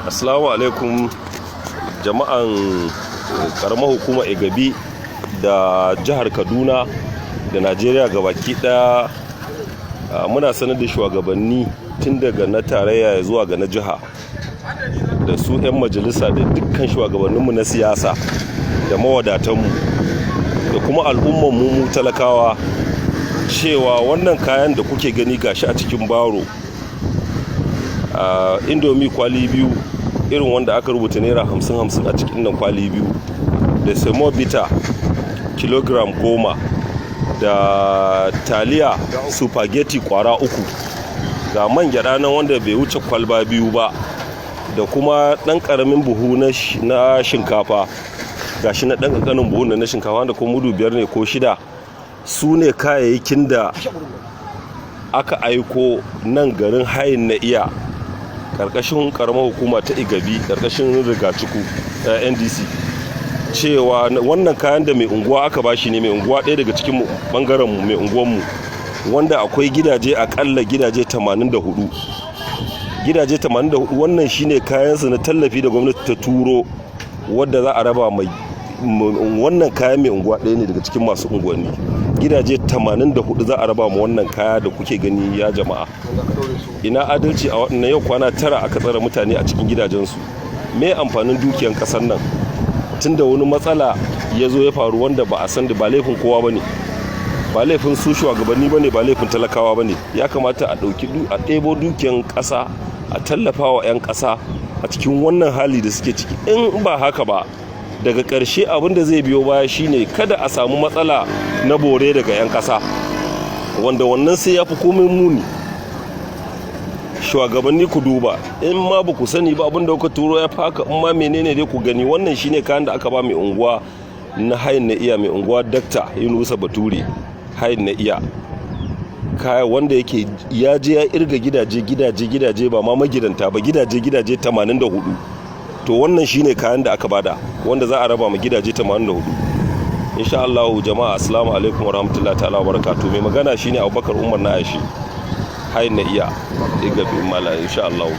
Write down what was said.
Assalamu alaikum jama'an karamar hukumar Igabi da jihar Kaduna da Najeriya gabaki daya. Muna sanar da shugabanni tun daga na tarayya zuwa ga na jiha da su 'yan majalisa da dukkan shugabanninmu na siyasa da mawadatanmu da kuma al'ummanmu mu talakawa cewa wannan kayan da kuke gani gashi a cikin baro, Indomie kwali biyu, irin wanda aka rubuta ₦50-50 a cikin nan, kwali biyu, da semovita kilogram 10, da taliya spaghetti kwara uku, ga man gyada nan wanda bai wuce kwalba biyu ba, da kuma dan karamin buhu na shinkafa, gashi na dan kankanin buhu na shinkafa wanda ko mudu 5 ne ko 6. Su ne kayayyakin da aka aiko nan garin Hayin na Iya, karkashin karamar hukuma ta Igabi, karkashin Rigaciku NDC, cewa wannan kayan da mai unguwa aka bashi ne, mai unguwa ɗaya daga cikin bangaren mu, mai unguwanmu, wanda akwai gidaje akalla gidaje 84, gidaje 84. Wannan shine kayansu na tallafi da gwamnati ta turo wadda za a raba mai. Wannan kayan mai unguwa ɗaya ne daga cikin masu unguwanni, gidaje 84 za a raba ma wannan kaya da kuke gani. Ya jama'a, ina adalci a waɗannan? Yau kwana 9 aka tsare mutane a cikin gidajensu. Me amfanin dukiyan ƙasar nan, tunda wani matsala ya zo ya faru wanda ba a san da ba laifin kowa ba ne, ba laifin su shugabanni ba ne, ba laifin talakawa ba ne? Ya kamata a ɗauki a ɗebo dukiyan ƙasa a tallafa wa 'yan ƙasa a cikin wannan hali da suke ciki. In ba haka ba, daga ƙarshe abin da zai biyo baya shine kada a samu matsala na bore daga 'yan ƙasa, wanda wannan sai ya fi komai muni. Shugabanni, ku duba, in ma ba ku sani ba, abin da kuka turo ya faka, in ma menene dai ku gani. Wannan shine kayan da aka ba mai unguwa na Hayin na Iya, mai unguwa Dakta Yunusa Bature, Hayin na Iya, kaya wanda yake ya je ya irga gidaje, gidaje, gidaje, ba ma magidanta ba, gidaje, gidaje 84. To wannan shine kayan da aka bada wanda za a raba ma gidaje 84, insha Allah. Jama'a, assalamu alaikum wa rahmatullahi ta'ala wa barakatuh. Mai magana shine Abubakar Umar na Aishi, Hayin na Iya, Igabi Mala, insha Allah.